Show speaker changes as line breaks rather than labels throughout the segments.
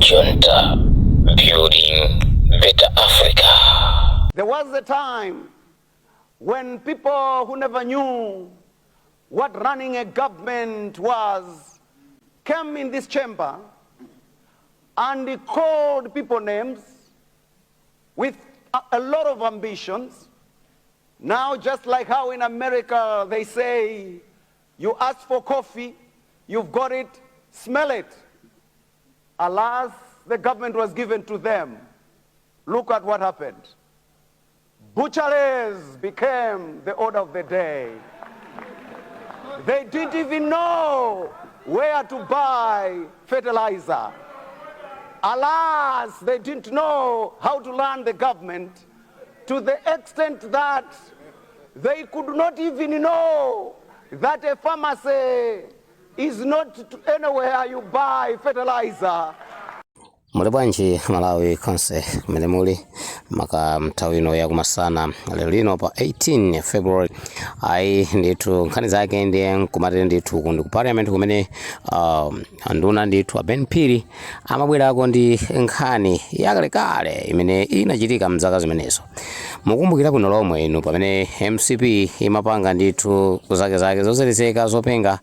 Junta, building better Africa.
There was a time when people who never knew what running a government was came in this chamber and called people names with a lot of ambitions. Now, just like how in America they say, you ask for coffee, you've got it, smell it. Alas, the government was given to them. Look at what happened. Butcheries became the order of the day. They didn't even know where to buy fertilizer. Alas, they didn't know how to run the government to the extent that they could not even know that a pharmacy is not anywhere you buy fertilizer.
Muli bwanji Malawi konse kumene muli, maka nthawi ino yakumasana lero lino pa 18 February? Ayi ndithu, nkhani zake ndiye nkumatire ndithu kundi ku parliament kumene anduna ndithu a Ben Phiri amabwerako ndi nkhani yakalekale imene inachitika mzaka zimenezo. Mukumbukira bwino lomwe inu pamene MCP imapanga ndithu zake zake zozelezeka, zopenga,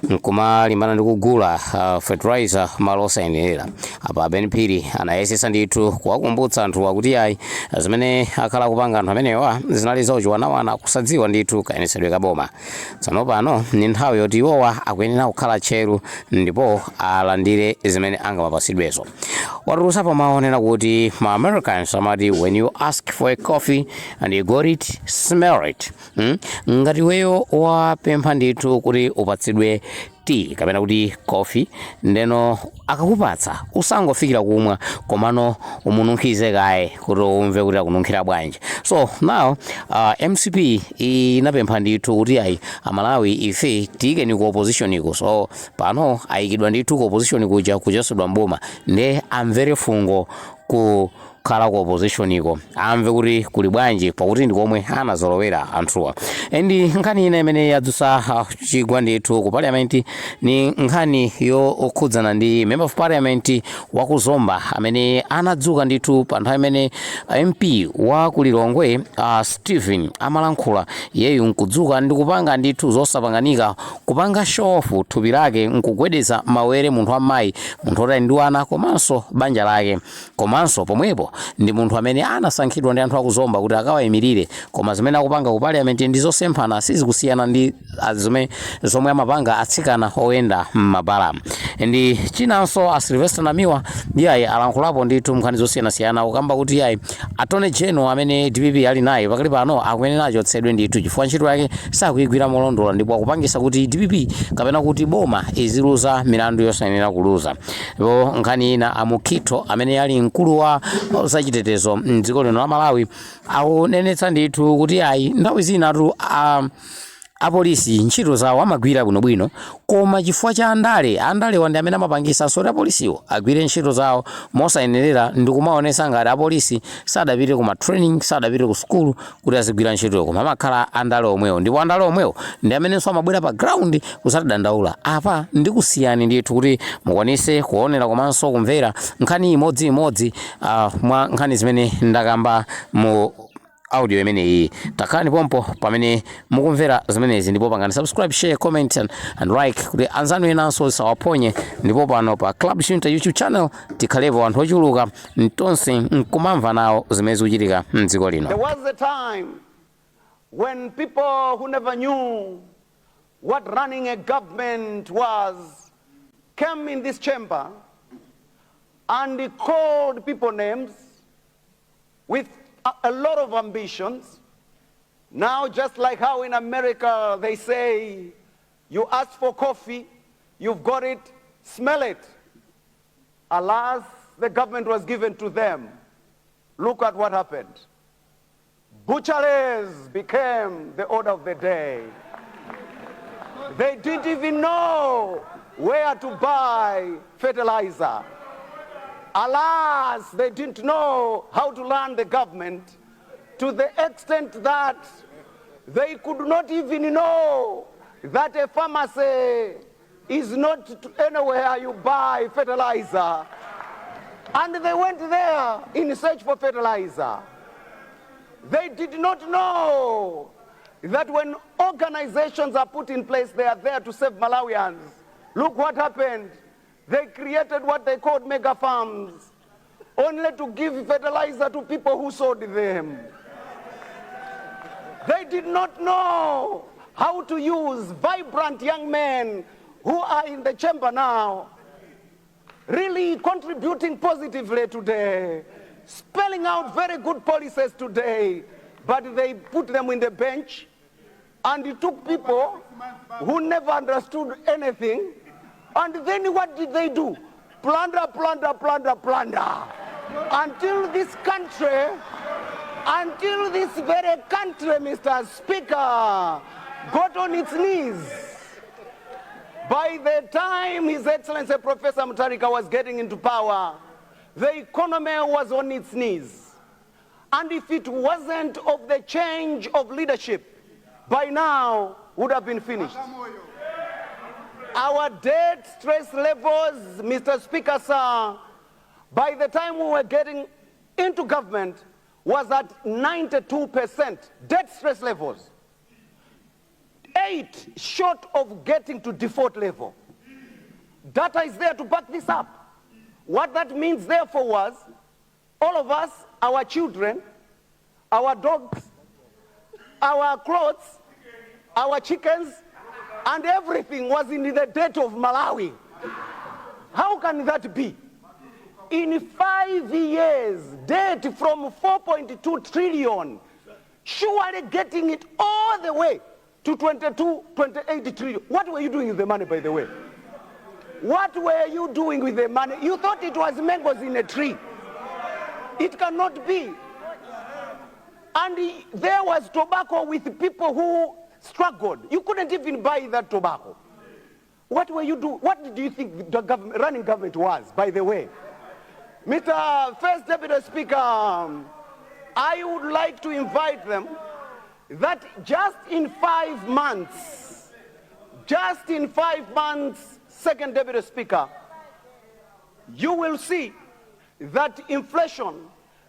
nkumalimbana ndi kugula fertilizer malo osayenera. Apa Ben Phiri anayesesa ndithu kuwakumbutsa anthu akuti ayi, zimene akhala kupanga anthu amenewa zinali zauchiwanawana, kusadziwa ndithu kayenetsedwe kaboma. Tsono pano ni nthawi yoti iwowa akuyenera kukhala tcheru ndipo alandire zimene angamapasidwezo. Watulutsa pamaonera kuti ma Americans amati, "When you ask for a coffee and you got it, smell it." Ngati iweyo wapempha ndithu kuti upatsidwe tea kapena kuti coffee, ndeno akakupatsa usangofikira kumwa, komano umununkhize kaye kuti umve kuti akununkhira bwanji. So now MCP inapempha ndithu kuti ayi, Amalawi ife tiyikeni ku opposition iko. So pano ayikidwa ndithu ku opposition kuja, kuchosedwa mboma, nde amvere fungo ku kukhala ku opposition iko, amve kuti kuli bwanji, pakuti ndi komwe anazolowera anthuwa. Ndi nkhani ina imene yadzutsa chigwa ndithu ku parliament ni nkhani yokhudzana ndi member of parliament wa ku Zomba amene anadzuka ndithu pa nthawi imene MP wa ku Lilongwe Stephen amalankhula, iyeyu nkudzuka ndi kupanga ndithu zosapanganika, kupanga show off thupi lake, nkugwedeza mawere, munthu wamayi, munthu oti ali ndi ana komanso banja lake, komanso pomwepo ndi munthu amene anasankhidwa ndi anthu akuzomba kuti akawayimirire. Koma zimene akupanga ku parliament ndi zosemphana, sizikusiyana ndi zomwe zomwe amapanga atsikana oyenda m'mabala. Ndi chinanso, a Sylvester Namiwa iyayi alankhulapo ndithu nkhani zosiyanasiyana, kukamba kuti iyayi, Attorney General amene DPP ali naye pakali pano akuyenera achotsedwe ndithu, chifukwa ntchito yake sakuyigwira molondola ndipo akupangisa kuti DPP kapena kuti boma iziluza milandu yosayenera kuluza. Ndipo nkhani ina, a Mukhito amene ali mkulu wa zachitetezo mdziko lino la Malawi akunenetsa ndithu kuti ayi, nthawi zinatu apolisi ntchito zawo amagwira bwinobwino, koma chifukwa cha andale, andalewa ndi amene amapangisa kuti apolisiwo agwire ntchito zawo mosayenerera ndi kumaonesa ngati apolisi sadapite kuma training, sadapite ku sukulu kuti azigwira ntchitoyo, koma amakhala andale omwewo, ndipo andale omwewo ndi amenenso amabwera pa ground kusatidandaula. Apa ndikusiyani ndithu kuti mukwanise kuonera komanso kumvera nkhani imodziimodzi mwa nkhani zimene ndakamba mu audio imeneyi. Takhalani pompo pamene mukumvera zimenezi, ndipo pangani subscribe, share, comment and like kuti anzanu enanso sawaphonye. Ndipo pano pa Club Junta YouTube channel tikhalepo anthu ochuluka tonse nkumamva nawo zimene zikuchitika mdziko lino.
There was a time when people who never knew what running a government was came in this chamber and called people names with a lot of ambitions. Now, just like how in America they say, you ask for coffee, you've got it, smell it. Alas, the government was given to them. Look at what happened. Butcheries became the order of the day. They didn't even know where to buy fertilizer. Alas, they didn't know how to run the government to the extent that they could not even know that a pharmacy is not anywhere you buy fertilizer. And they went there in search for fertilizer. They did not know that when organizations are put in place, they are there to save Malawians. Look what happened. They created what they called mega farms, only to give fertilizer to people who sold them. They did not know how to use vibrant young men who are in the chamber now, really contributing positively today, spelling out very good policies today, but they put them in the bench and it took people who never understood anything. And then what did they do? Plunder, plunder, plunder, plunder. Until this country, until this very country, Mr. Speaker, got on its knees. By the time His Excellency Professor Mutharika was getting into power, the economy was on its knees. And if it wasn't of the change of leadership, by now would have been finished. Our debt stress levels, Mr. Speaker, sir, by the time we were getting into government, was at 92% debt stress levels. 8 short of getting to default level. Data is there to back this up. What that means, therefore, was all of us, our children, our dogs, our clothes, our chickens, and everything was in the debt of Malawi. How can that be? In 5 years, debt from 4.2 trillion, surely getting it all the way to 22, 28 trillion. What were you doing with the money, by the way? What were you doing with the money? You thought it was mangoes in a tree. It cannot be. And there was tobacco with people who struggled. You couldn't even buy that tobacco. What were you doing? What did you think the government, running government was, by the way? Mr. First Deputy Speaker, I would like to invite them that just in 5 months, just in 5 months, Second Deputy Speaker, you will see that inflation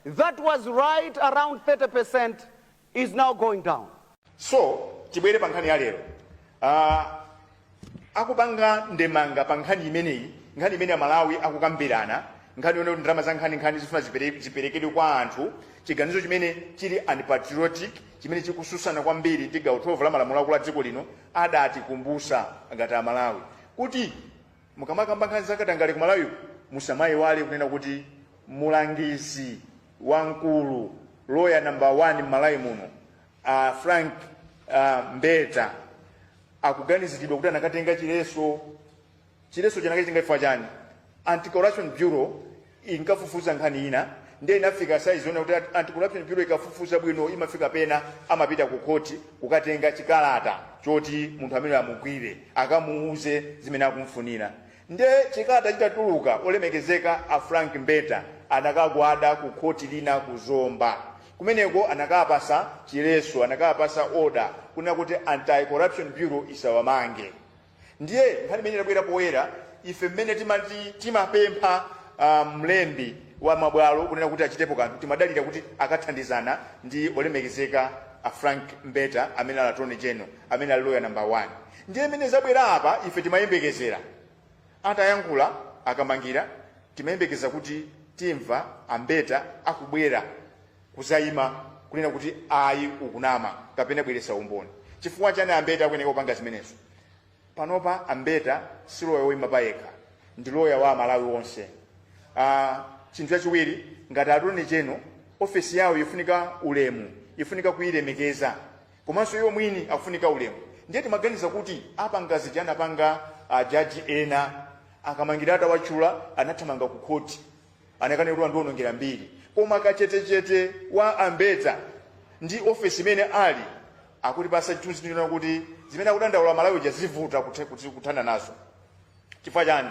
that was right around 30% is now going down.
So tibwere pa nkhani ya lero. Akupanga ndemanga pa nkhani imeneyi, nkhani imene Amalawi akukambirana, nkhani yone kuti ndalama za nkhani nkhani zifuna ziperekedwe kwa anthu, chiganizo chimene chili unpatriotic, chimene chikususana kwambiri ndi gawo 12 la malamulo akulu a dziko lino. Adatikumbusa ngati Amalawi kuti mukamakamba nkhani zakatangale ku Malawi, musamayiwale kunena kuti mulangizi wamkulu, lawyer number 1 m'Malawi muno, Frank Mbeta, akuganiziridwa kuti anakatenga chileso. Chileso chanakachitenga chifukwa chani? Anti-Corruption Bureau inkafufuza nkhani ina, ndiye inafika saizi yona kuti Anti-Corruption Bureau ikafufuza bwino, imafika pena amapita ku khoti kukatenga chikalata choti munthu amene amugwire, akamuuze zimene akumfunira. Ndiye chikalata chitatuluka, olemekezeka a Frank Mbeta anakagwada ku khoti lina ku Zomba. Kumeneko anakapasa chileso, anakapasa order kunena kuti Anti-Corruption Bureau isawamange. Ndiye nkhani imene itabwera poyera, ife mmene timati timapempha mlembi wa mabwalo kunena kuti achitepo kanthu, timadalira kuti akathandizana ndi olemekezeka a Frank Mbeta, amene ali Attorney General, amene ali lawyer number 1. Ndiye imene zabwera apa, ife timayembekezera atayankhula akamangira, timayembekeza kuti timva Ambeta akubwera kuzayima kunena kuti ayi, ukunama, kapena bweresa umboni. Chifukwa chani Ambeta akuyeneka kupanga zimenezo? Panopa Ambeta si loya woyima payekha, ndi loya wa Amalawi onse. Chinthu chachiwiri, ngati Attorney General, ofesi yawo ifunika ulemu, ifunika kuyilemekeza, komanso iwo mwini akufunika ulemu. Ndiye timaganiza kuti apanga zija anapanga jaji ena, akamangira atawatchula anathamanga ku khoti, anakana kuti andionongera mbiri. Koma kachetechete wa Ambeta ndi ofesi imene ali akuti pasa chithunzi china kuti zimene akudandaula Malawi ja zivuta kuthana nazo. Chifukwa chani?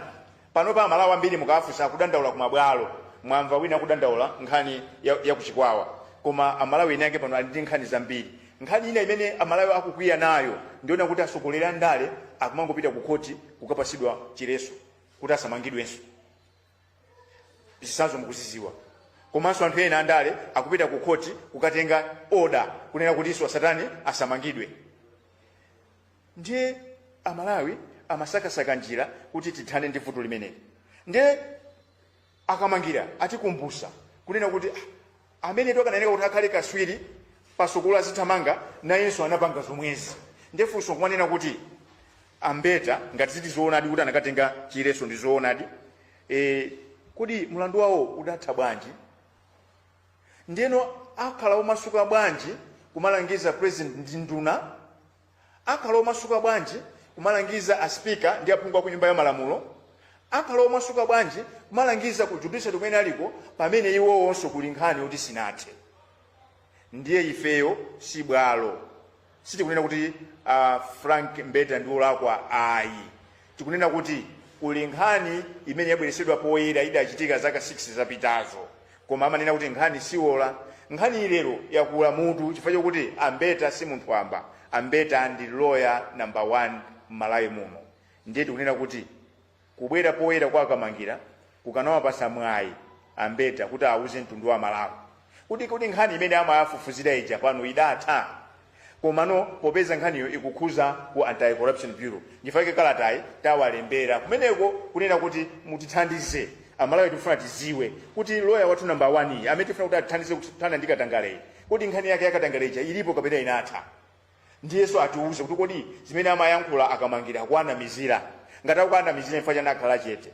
Panopa Amalawi ambiri mukafunsa akudandaula kumabwalo. Mwamva wina akudandaula nkhani ya kuchikwawa, koma Amalawi ene ake pano ali ndi nkhani zambiri. Nkhani ina imene Amalawi akukwiya nayo ndiona kuti atsogoleri a ndale akumangopita ku khoti kukapasidwa chileso kuti asamangidwenso. Zitsanzo mukuziziwa. Komanso anthu ena andale akupita ku khoti kukatenga order kunena kuti iso asatani, asamangidwe. Ndiye Amalawi amasakasaka njira kuti tithane ndi vuto limeneli. Ndiye Akamangira atikumbusa kunena kuti ah, amene akananena kuti akhale kaswiri pasukulu azithamanga, nayenso anapanga zomwezi. Ndiye funso kumanena kuti Ambeta, ngati ziti zoonadi kuti anakatenga chileso ndi zoonadi, kodi mlandu wawo udatha bwanji? Ndiyeno akhala omasuka bwanji kumalangiza president ndi nduna? Akhala omasuka bwanji kumalangiza a speaker ndi aphungu aku Nyumba ya Malamulo? Akhala omasuka bwanji kumalangiza ku judiciary kumene aliko, pamene iwowonso kuli nkhani yoti sinathe? Ndiye ifeyo si bwalo, sitikunena kuti Frank Mbeta ndi olakwa ayi. Tikunena kuti kuli nkhani imene yabweretsedwa poyera, idachitika zaka 6 zapitazo, koma amanena kuti nkhani siwola. Nkhani ilero yakula mutu chifukwa chokuti Ambeta si munthu wamba. Ambeta ndi lawyer number 1 m'Malawi muno. Ndiye tikunena kuti kubwera poyera kwa Akamangira kukanawapasa mwayi Ambeta kuti auze mtundu wa Malawi kuti nkhani imene amayafufuzira ija pano idatha. Komano popeza nkhaniyo ikukhuza ku Anti-Corruption Bureau, ndifake kalatayi tawalembera kumeneko kunena kuti mutithandize Amalawi, tikufuna tiziwe kuti lawyer wathu number 1 iyi, amene tifuna kuti atithandize kuthana ndi katangaleyi, kuti nkhani yake yakatangale ija ilipo kapena inatha. Ndiyenso atiuze kuti kodi zimene amayankhula Akamangira akuanamizira? Ngati akuanamizira, chifukwa chani akhala chete?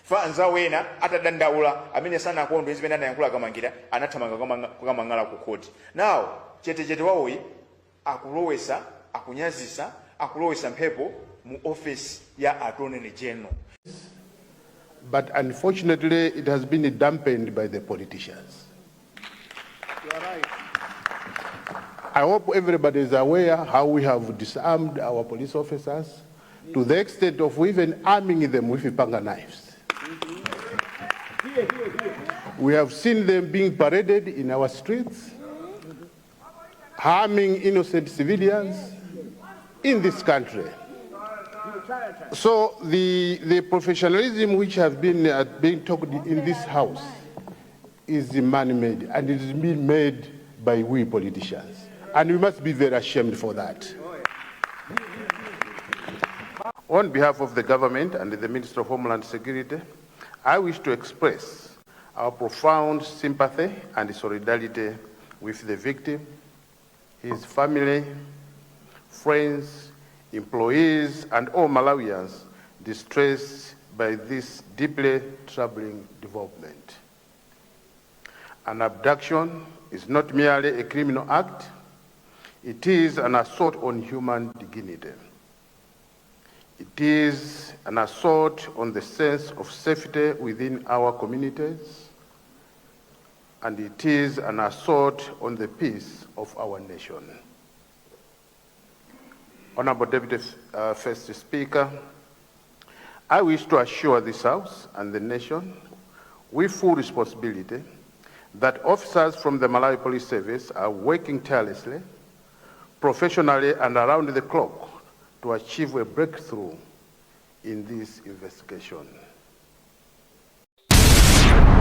Fa anzawo ena atadandaula, amene sanakondwe zimene anayankhula Akamangira, anathamanga kukamang'ala ku khoti. Now chetechete wawoyi akulowesa, akunyazisa, akulowesa mphepo mu office ya Attorney General.
But unfortunately, it has been dampened by the politicians.
You are right.
I hope everybody is aware how we have disarmed our police officers to the extent of even arming them with panga knives. We have seen them being paraded in our streets, harming innocent civilians in this country. So the professionalism which has been being talked in this house is man-made, and it is being made by we politicians. And we must be very ashamed for that. On behalf of the government and the Minister of Homeland Security, I wish to express our profound sympathy and solidarity with the victim, his family, friends, employees, and all Malawians distressed by this deeply troubling development. An abduction is not merely a criminal act, it is an assault on human dignity. It is an assault on the sense of safety within our communities, and it is an assault on the peace of our nation. Honorable Deputy First Speaker, I wish to assure this House and the nation with full responsibility that officers from the Malawi Police Service are working tirelessly, professionally, and around the clock to achieve a breakthrough in this investigation.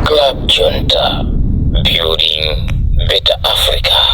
Club Junta, building better Africa.